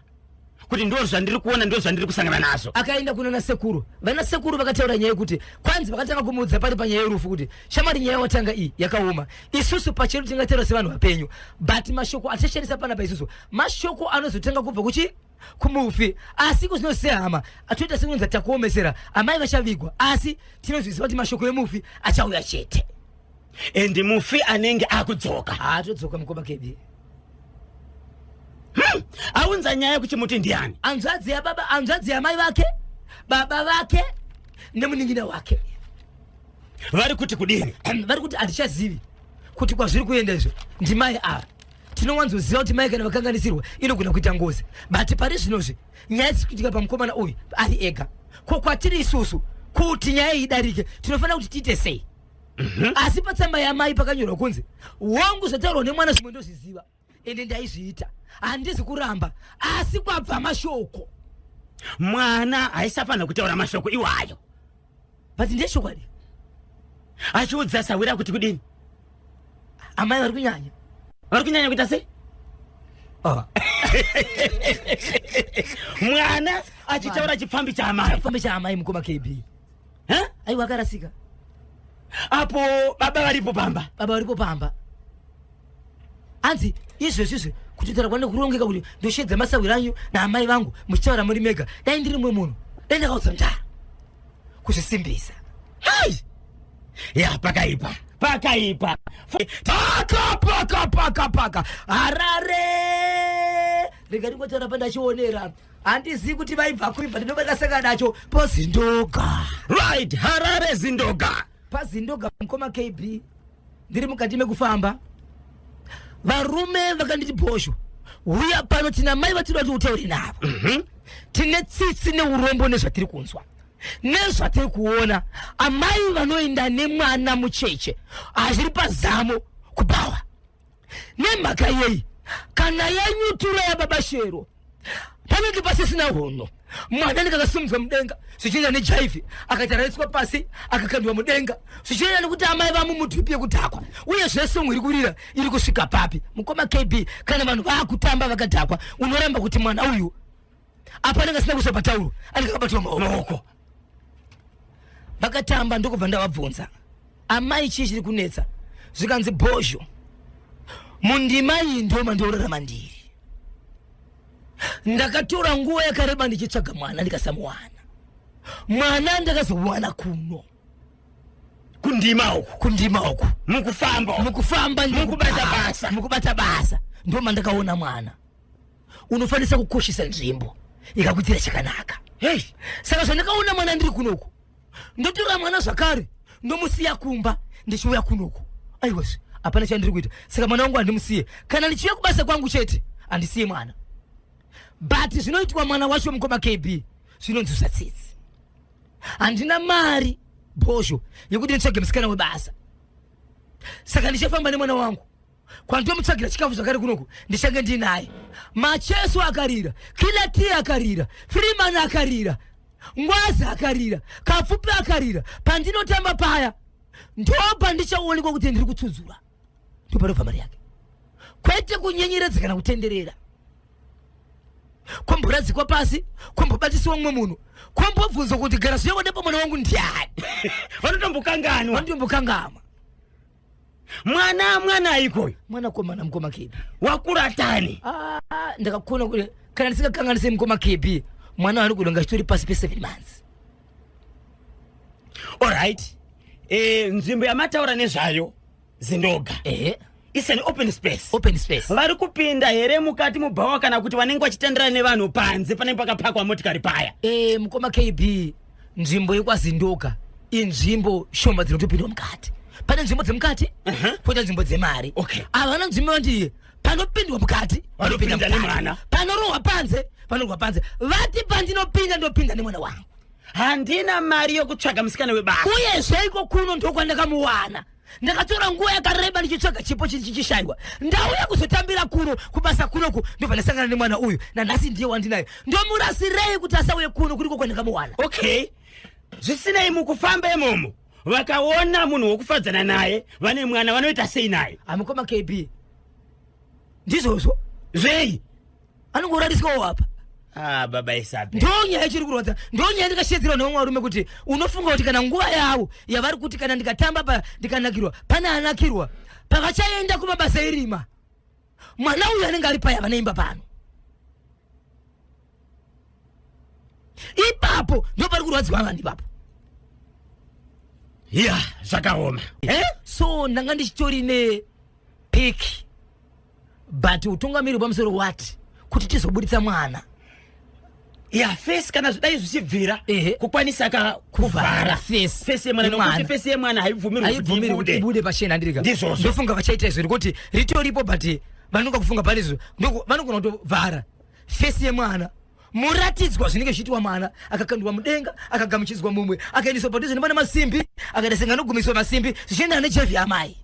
kuti ndo zvandiri kuona, ndo zvandiri kusangana nazvo? Akaenda kuna nasekuru. Vana sekuru vakataura nyaya yekuti kwanzi vakatanga kumuudza pari panyaya yerufu kuti, shamwari, nyaya watanga iyi yakaoma. Isusu pachedu tingataura sevanhu vapenyu, but mashoko atichashandisa panapa isusu mashoko anozotanga kubva kuchi kumufi. Asi kuzvino sehama atoita sekunonzi takuomesera. Amai vachavigwa, asi tinozviziva kuti mashoko emufi achauya chete. And mufi anenge akudzoka? Haatodzoka, mukoma KB. Aunza nyaya kuchimuti ndiani? Hanzvadzi yababa, hanzvadzi yamai vake, baba vake nemunin'ina wake. Vari kuti kudini? Vari kuti hatichazivi kuti kwazviri kuenda izvo. Ndimai ava, tinowanzoziva kuti mai kana vakanganisirwa inogona kuita ngozi, but pari zvinozvi nyaya dziri kuitika pamukomana uyu ari ega. Ko kwatiri isusu kuti nyaya iyi idarike tinofanira kuti tiite sei? Asi patsamba yamai pakanyorwa kunzi, wangu, zvataurwa nemwana zvimwe ndozviziva, ende ndaizviita, handizi kuramba, asi kwabva mashoko. Mwana haisafanira kutaura mashoko iwayo. But ndechokwadi. Achiudza sawira kuti kudini? Amai vari kunyanya. Vari kunyanya kuita sei? Ah. Mwana achitaura chipfambi chaamai? Chipfambi chaamai, mukoma KB. Eh? Aiwa, akarasika. Apo baba varipo pamba? Baba varipo pamba. Hanzi izvezvi izvi kutotaura kwane kurongeka kuti ndoshedza masawiro anyu naamai vangu muchitaura muri mega. Dai ndiri mumwe munhu, dai ndakaudza mutara kuzvisimbisa. Hai, ya, pakaipa, pakaipa. Paka paka paka paka Harare, rega ndingotaura pandachionera. Handizivi kuti vaibva kuibva, ndinobakasangana nacho pozindoga. Right, Harare, Zindoga. Pazindoga, mukoma KB, ndiri mukati mekufamba, varume vakanditi, bhosho, uya pano, tina mai vatinoda kuti utaure navo. Tine tsitsi neurombo nezvatiri kunzwa nezvatiri kuona. Amai vanoenda nemwana mucheche hazviri pazamo kubhawa. Nemhaka yei? Kana yanyutura yababa Shero panenge pasisina hono. Mwana anenge akasimudzwa mudenga zvichienda nejaivhi, akataraiswa pasi, akakandwa mudenga, zvichienda nekuti amai vamumudhipi yekudhakwa. Uye zvese iri kurira iri kusvika papi, mukoma KB? Kana vanhu vaakutamba vakadhakwa, unoramba kuti mwana uyu apa anenge asina kuiswa patauro, anenge akabatwa maoko. Vakatamba, ndokubva ndavabvunza, amai, chii chiri kunetsa? Zvikanzi, bhozho, mundima iyi ndo mandiorarama ndiri. Ndakatora nguva yakareba ndichitsvaga mwana, ndikasamuwana. Mwana ndakazowana kuno. Kundima uku? Kundima uku. Mukufamba. Mukufamba. Mukubata basa. Mukubata basa ndo mandakaona mwana. Unofanisa kukoshesa nzvimbo ikakuitira chakanaka. Hey. Saka zvandakaona mwana ndiri kunoku, ndotora mwana zvakare ndomusiya kumba ndichiuya kunoku, aiwazve hapana chandiri kuita. Saka mwana wangu handimusiye. Kana ndichiuya kubasa kwangu chete handisiye mwana, but zvinoitwa mwana wacho, mukoma KB, zvinonzwisa tsitsi. Handina mari, bhozho, yekuti nditsvage musikana webasa, saka ndichafamba nemwana wangu kwandomutsvagira chikafu zvakare kunoku. Ndichange ndinaye. Macheso akarira, Killer T akarira, Freeman akarira, Ngwazi akarira, Kapfupi akarira. Pandinotamba paya ndo pandichaonekwa kuti ndiri kutsudzura. Ndopanobva mari yake, kwete kunyenyeredza kana kutenderera, kwamboradzikwa pasi, kwambobatisiwa mumwe munhu, kwambobvunzwa kuti gara zviya ndipo mwana wangu ndiani. Vanotombokanganwa. Vanotombokangamwa. Mwana mwana ikoyo. Mwanakomana, mukoma KB. Wakura tani. Ah, ndakakona kuti kana ndisingakanganise, mukoma KB, mwana wari kudonga chitori pasi pe7 months. Alright, nzvimbo yamataura nezvayo, Zindoga, Ehe. It's an open space. Open space. Vari kupinda here mukati mubhawa, kana kuti vanenge vachitenderana nevanhu panze panenge pakapakwa motikari paya? Mukoma KB, nzvimbo yekwaZindoga inzvimbo shoma dzinotopindwa mukati. Pane nzvimbo dzemukati, poita nzvimbo dzemari. Havana nzvimbo yoti panopindwa mukati. Vanopinda mukati. Nemwana. Panorohwa panze, panorohwa panze. Vati pandinopinda, ndopinda nemwana wangu. Handina mari yokutsvaga musikana webasa. Uyezve iko kuno ndokwandakamuwana. Ndakatora nguva yakareba ndichitsvaga chipo chichishayiwa. Ndauya kuzotambira kuno kubasa kunoku, ndobva ndasangana nemwana uyu. Nanhasi ndiye wandinaye. Ndomurasirei kuti asauye kuno kuriko kwandakamuwana? Okay, zvisinei, mukufamba imomo vakaona munhu wokufadzana naye vane mwana, vanoita sei naye? Amukoma KB, ndizvozvo. Zvei? Anongorariswawo apa. Ah, baba Isabe. Ndo nyaya ichiri kurwadza, ndo nyaya ndikashedzerwa nevamwe varume kuti unofunga kuti kana nguva yavo yavari kuti kana ndikatamba pa ndikanakirwa, pane anakirwa, pavachaenda kumabasa erima, mwana uyu anenge ari paya vanoimba pano ipapo. Ndo pari kurwadziwa vanhu ipapo. Ya, zvakaoma. Eh? So ndanga ndichitori nepic, but utungamiri hwepamusoro wati kuti tizobuditsa mwana. Ya, face kana zvidai zvichibvira kukwanisa ka kuvhara face. Face yemwana, nokuti face yemwana haibvumirwi kuti haibvumirwi kuti ibude. Ibude pachena, ndirika. Ndizvozvo. Ndofunga vachaita izvo rekuti ritoripo, but vanonga kufunga pane izvo, vanogona kutovhara face yemwana, muratidzwa zvinenge zvichiitwa mwana akakandwa mudenga, akagamuchidzwa mumwe, akaendeswa padhuze nepane masimbi, akaita senge anogumiswa masimbi, zvichiendana nejevhi yamai.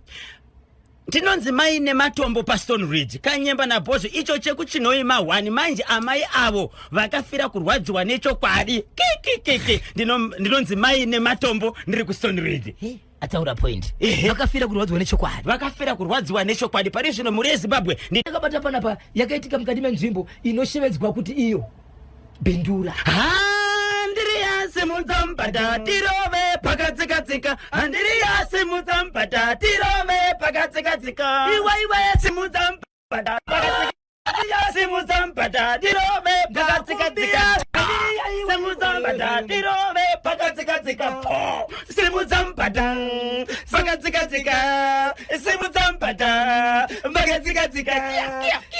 Ndinonzi mai nematombo paStone Ridge, Kanyemba naBhozvo. Icho chekuchinoima 1 manje, amai avo vakafira kurwadziwa nechokwadi. Kikikiki. Ndinonzi mai nematombo, ndiri kuStone Ridge. Ataura point. Ehe. Vakafira kurwadziwa nechokwadi. Vakafira kurwadziwa nechokwadi. Pari zvino mhuri yeZimbabwe Yakabata panapa yakaitika mukati menzvimbo inoshevedzwa kuti iyo Bindura. Handiriya, simudza mubhadha tirove pakatsika-tsika. Handiriya, simudza mubhadha tirove pakatsika-tsika. Iwe, iwe. Simudza mubhadha pakatsika, simudza mubhadha tirove pakatsika-tsika. Simudza mubhadha tirove pakatsika-tsika. Po, simudza mubhadha pakatsika-tsika, simudza mubhadha pakatsika-tsika.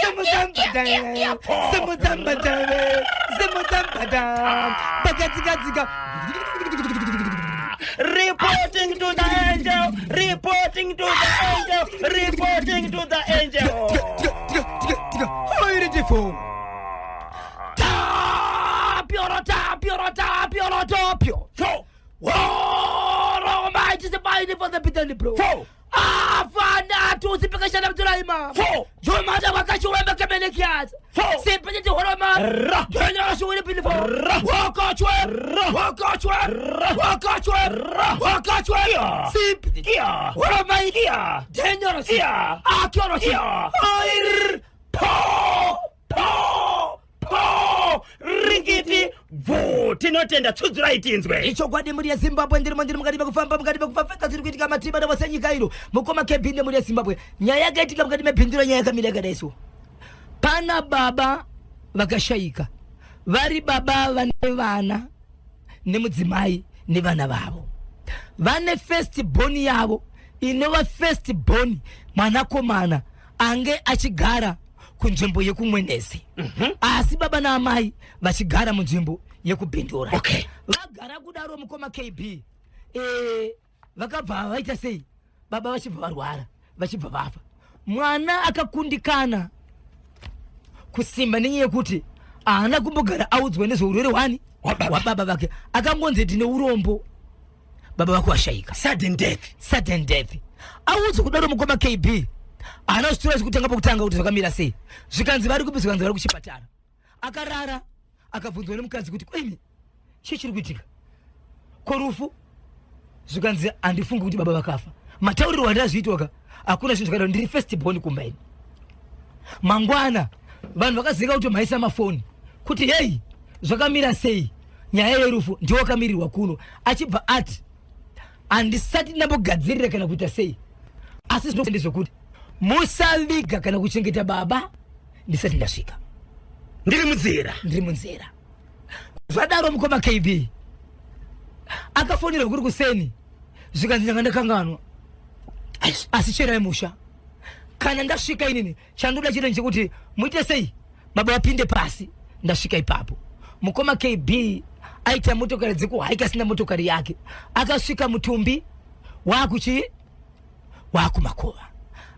Simudza mubhadha, simudza mubhadha, simudza mubhadha pakatsika-tsika. Reporting to the angel, reporting to the angel, reporting to the angel. Oiritifo tapio tapio tapio tapio. Four. Roma ichisibaini for the bitani bro. Four. Afana tusipikashana mtulaima. Four. Jomata wakashuwemba kemenekiasa. Four. Sipititi horoma. Ra. Jenyashuwili pilifo. Ra. Wakachwe. Ra. Wakachwe. Ra. Wakachwe. Ra. Wakachwe. Kia. Sipititi. Kia. Horoma. Kia. Jenyorosi. Kia. Akiorosi. Kia. Oir. Po, po, po, ringiti bvu. Tinotenda, tsudzurai tinzwe. Ichokwadi, mhuri yeZimbabwe, ndirimo, ndiri mukati mekufamba, mukati mekufafeta zviri kuitika mativi wose nyika ino. Mukoma Kebhinde, mhuri yeZimbabwe, nyaya yakaitika mukati mebhindura, nyaya yakamira yakadaiso. Pana baba vakashayika, vari baba vane vana nemudzimai nevana vavo. Vane first born yavo, inova first born mwanakomana ange achigara kunzvimbo yekuMwenezi, asi baba naamai vachigara munzvimbo yekuBhindura. Vagara kudaro, mukoma KB, vakabva vaita sei? Baba vachibva varwara, vachibva vafa. Mwana akakundikana kusimba nenyaya yekuti haana kumbogara audzwa nezveurwere hwani? Hwababa. Hwababa vake. Akangonzi tine urombo, baba vako vashayika. Sudden death. Sudden death. Audzwa kudaro, mukoma KB, haana zvitura zvekutanga pokutanga kuti zvakamira sei. Zvikanzi vari kupi? Zvikanzi vari kuchipatara. Akarara, akabvunzwa nemukadzi kuti kwini, chii chiri kuitika korufu? Zvikanzi handifungi kuti baba vakafa. Matauriro andazviitwaka. Hakuna zvinhu zvakadaro. Ndiri first born kumba ini. Mangwana vanhu vakazinga kutomhaisa mafoni kuti hei, zvakamira sei nyaya yerufu, ndiwo wakamirirwa kuno. Achibva ati handisati ndambogadzirira kana kuita sei, asi zvino ndezvekuti musaviga kana kuchengeta baba ndisati ndasvika. Ndiri munzira. Ndiri munzira. Zvadaro mukoma KB akafonera kuri kuseni, zvikanzi ndanga ndakanganwa, asi cherai musha kana ndasvika inini. Chandoda chete nchekuti muite sei baba vapinde pasi ndasvika ipapo. Mukoma KB aita motokari dzekuhaika, asina motokari yake. Akasvika mutumbi waakuchii waakumakuva.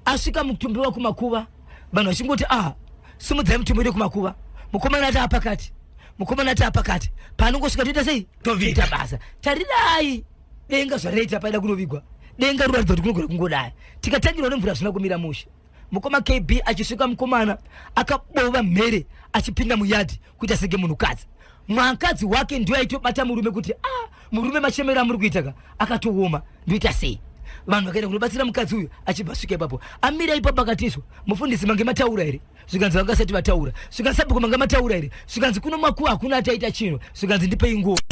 Asvika mutumbi wakumakuva, vanhu vachingoti, ah, simudzai mutumbi uende kumakuva. Mukomana ati apakati, mukomana ati apakati, paanongosvika toita sei? Toviga. Toita basa. Tarirai denga zvaraita paida kunovigwa. Denga rinoratidza kuti kunogona kungodai tikatangirwa nemvura, zvina kumira mushe. Mukoma KB achisvika, mukomana akabova mhere achipinda muyadhi kuita senge munhukadzi. Mwakadzi wake ndiyo aitobata murume kuti, ah, murume, machemero amuri kuita ka akatooma, ndoita sei? Vanhu vakaenda kunobatsira mukadzi uyu. Achibva asvika ipapo, amira ipapo, akatiswa, mufundisi mange mataura here? Zvikanzi vangasati vataura. Zvikanzi sabhuku mange mataura here? Zvikanzi kuno makuva hakuna ataita chino. Zvikanzi ndipei nguva.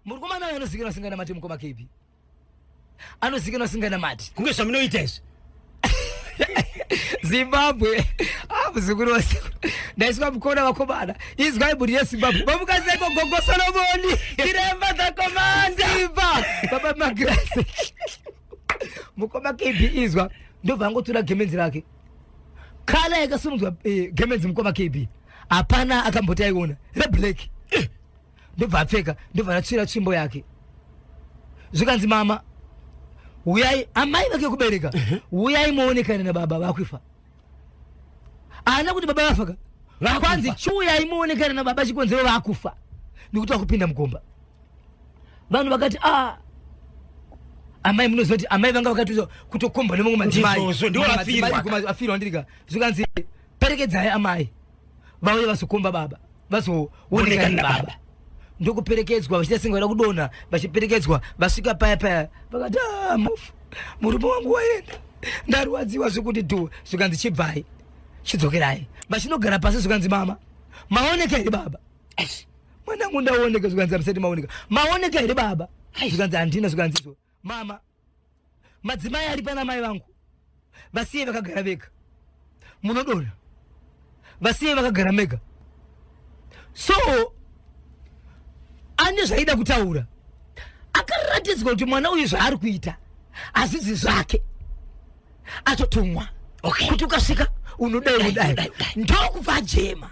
Murukomana uyu anozikanwa asinganamati. Mukoma KB anozikanwa asinganamati. Kunge zvamunoita izvi. Zimbabwe, ah, muzukuru wasekuru, ndaiswa mukona. Vakomana, izwai, mhuri yeZimbabwe, vamukaseko gogo Solomoni. Chiremba dzakomanda. Simba baba Magirasi. Mukoma KB, izwa, ndobva angotora gemenzi rake kala yakasimudzwa, gemenzi. Mukoma KB, hapana akamboti aiona reblack. Ndobva apfeka, ndobva atsvira tsvimbo yake. Zvikanzi, mama uyai, amai vake kubereka, uyai muonekane nababa vakufa. Haana kuti baba vafa ka. Vakufa. Kwanzi chiuyai muonekane nababa, chikonzero vakufa nekuti vakupinda mugomba. Vanhu vakati, a, amai, munoziva kuti amai vanga vakatoza kutokombwa nemamwe madzimai. Ndizvozvo, ndiwo Mamwe vafirwa. madzimai afirwa ndirika. Zvikanzi perekedzai amai vauye vazokomba baba, vazoonekana Onekana nababa. baba. Ndokuperekedzwa vachiita senge vada kudonha. Vachiperekedzwa, vasvika paya paya, vakati, "Ah, mufu, murume wangu waenda, ndarwadziwa zvekuti dhu." Zvikanzi chibvai, chidzokerai. Vachinogara pasi, zvikanzi, mama, maoneka here baba? Eish. Mwanangu, ndaoneka. Zvikanzi hamusati maoneka. Maoneka here baba? Zvikanzi handina. Zvikanzi izvo, mama, madzimai ari pana mai vangu vasiye vakagara vega, munodonha. Vasiye vakagara mega. So ane zvaida kutaura, akaratidzwa kuti mwana uyu zvaari kuita hazvizi zvake, atotumwa kuti ukasvika unodai, unodai. Unodai, unodai. Ndokubva ajema.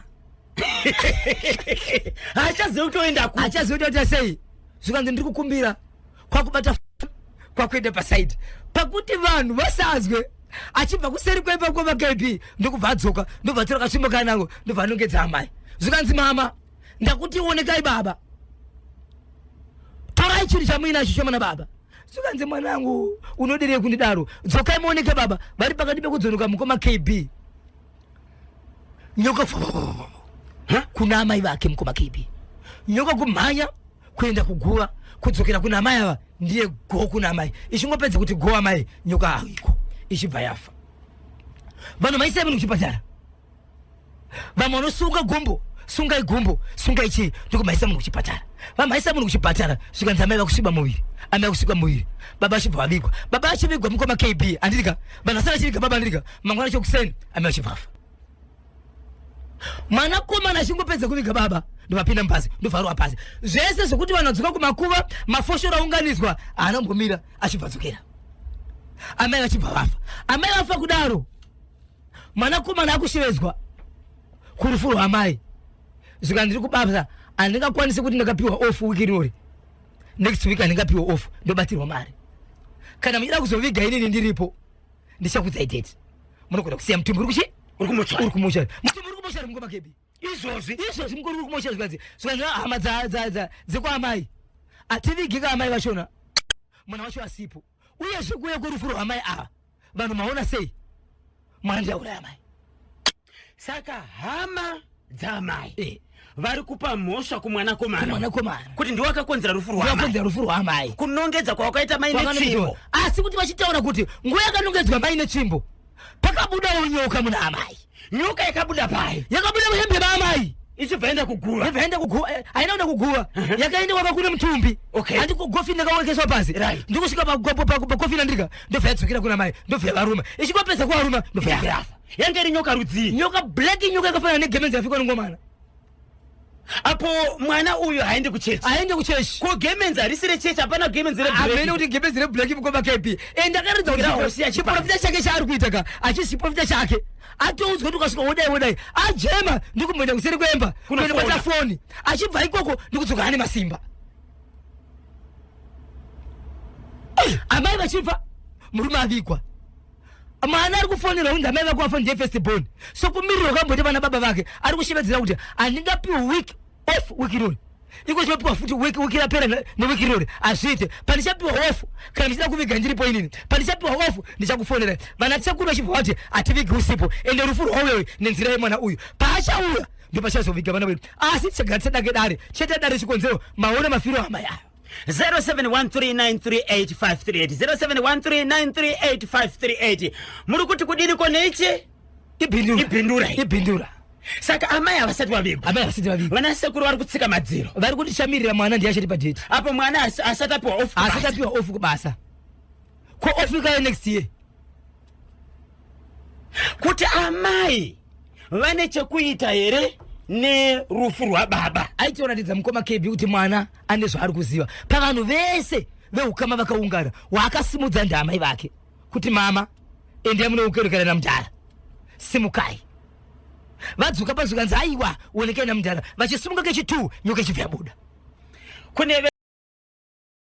Haachazivi kutoenda ku Achazivi kutoita sei. Zvikanzi ndiri kukumbira kwakubata kwakuenda pasaidi pakuti vanhu vasazwe. Achibva kuseri kwemba kwamaKB, ndokubva adzoka, ndobva atora katsvimbo kanango, ndobva anongedza amai. Zvikanzi, mama, ndakuti onekai baba, torai chinhu chamuinacho chomana baba. Zvikanzi, mwanangu, unodirei kundidaro? Dzokai muoneke baba. Vari pakati pekudzonoka, mukoma KB, nyoka kuna amai vake. Mukoma KB, nyoka kumhanya kuenda kuguva, kudzokera kuna amai ava, ndiye go kuna amai. Ichingopedza kuti go amai, nyoka haiko, ichibva yafa. Vanhu maisai vanhu kuchipatara, vamwe vanosunga gumbo, sungai gumbo, sungai chii, ndokumhaisa munhu kuchipatara. Vamhaisa munhu kuchipatara, zvikanzi amai vakusviba muviri, amai vakusviba muviri. Baba achibva vavigwa. Baba achivigwa, mukoma KB, handirika, vanhu vasara vachiviga baba, handirika. Mangwana chokuseni amai vachibva vafa. Mwanakomana achingopedza kuviga baba, ndovapinda mubhazi, ndobva pasi. Zvese zvokuti vanhu vadzoka kumakuva, mafoshoro aunganidzwa, haana kumbomira, achibva adzokera. Amai vachibva vafa. Amai vafa kudaro, mwanakomana akushevedzwa kurufu rwamai. Zvika ndiri kubasa, handingakwanisi kuti ndakapiwa off wiki rinori, next week handingapiwa off, ndobatirwa mari. Kana muchida kuzoviga inini ndiripo, ndichakudzai date. Munogona kusiya mutumbi uri kuchi Uri kumochari. Uri kumochari, mutumbi uri kumochari, mukoma KB. Izvozvi. Izvozvi mukuru uri kumochari. Zvikanzi hama dzekwaamai, hativigika amai vachona mwana wacho asipo. Uyezve kuuya kwerufu rwamai ava, vanhu maona sei mwana ndiauraya amai? Saka hama dzamai Vari kupa mhosva kumwanakomana. Mwanakomana. Kuti ndiwo akakonzera rufu rwaamai. Akakonzera rufu rwaamai. Kunongedza kwawakaita mai netsvimbo. Asi kuti vachitaura kuti nguva yakanongedzwa mai netsvimbo pakabudawo nyoka muna amai. Nyoka yakabuda pai? Yakabuda muhembe maamai. Ichibva yaenda kuguva. Yabva yaenda kuguva, haina kuenda kuguva. Yakaenda kwaka kune mutumbi. Okay. Handi kugofini yakawekeswa pasi. Right. Ndikusvika pagofini andika ndobva yadzokera kuna mai ndobva yavaruma. Ichingopedza kuvaruma ndobva yafa. Yange iri nyoka rudzii? Nyoka black, nyoka yakafanana negemenzi yafikwa nengomana. Apo mwana uyu haendi kuchechi. Haendi kuchechi. Ko gemenzi harisi rechechi, hapana gemenzi reblack. Hamene kuti gemenzi reblack mukoma KB. Ende akaratidza kuti Kugira hosi yachipanda. chiprofita chake chaari kuita ka, hachisi chiprofita chake. Atoudzwa kuti ukasvika wodai wodai. Ajema ndikumboenda kuseri kwemba. Kunofona. Kuenda bata foni. Achibva ikoko ndikudzoka ane masimba. Amai vachibva murume avigwa. Mwana ari kufonera kunzi amai vako vafa ndiye first born. So kumirira kwamboita vana baba vake ari kushevedzera kuti handingapiwe week off wiki rori. Iko chinopiwa futi wiki, wiki rapera newiki rori hazviite. Pandichapiwa off kana ndichida kuviga ndiripo inini. Pandichapiwa off ndichakufonera. Vana sekuru vachibva vati hativigi usipo ende rufu rwauyewe nenzira yemwana uyu. Paachauya ndopachazoviga vana vedu. Asi tichagara tisadake dare. Chete dare chikonzero maona mafiro amai ayo. 0713938538 0713938538 muri kuti kudini ko neichi? Ibhindura. Ibhindura. Ibhindura. Saka amai havasati vavigwa. Amai havasati vavigwa. Vana sekuru vari kutsika madziro. Vari kuti chamirira mwana ndiye achati padate. Apo mwana asati apiwa off kubasa. Asati apiwa off kubasa. Ko off ikauya next year. Kuti amai vane chekuita here nerufu rwababa? Aitoratidza mukoma KB kuti mwana ane zvaari kuziva. Pavanhu vese veukama vakaungana, waakasimudza ndaamai vake kuti mama endai munoukerukana namudhara, simukai. Vadzoka pazvikanzi aiwa onekai namudhara, vachisimuka kechi2 nyoka ichibva yabuda. Kune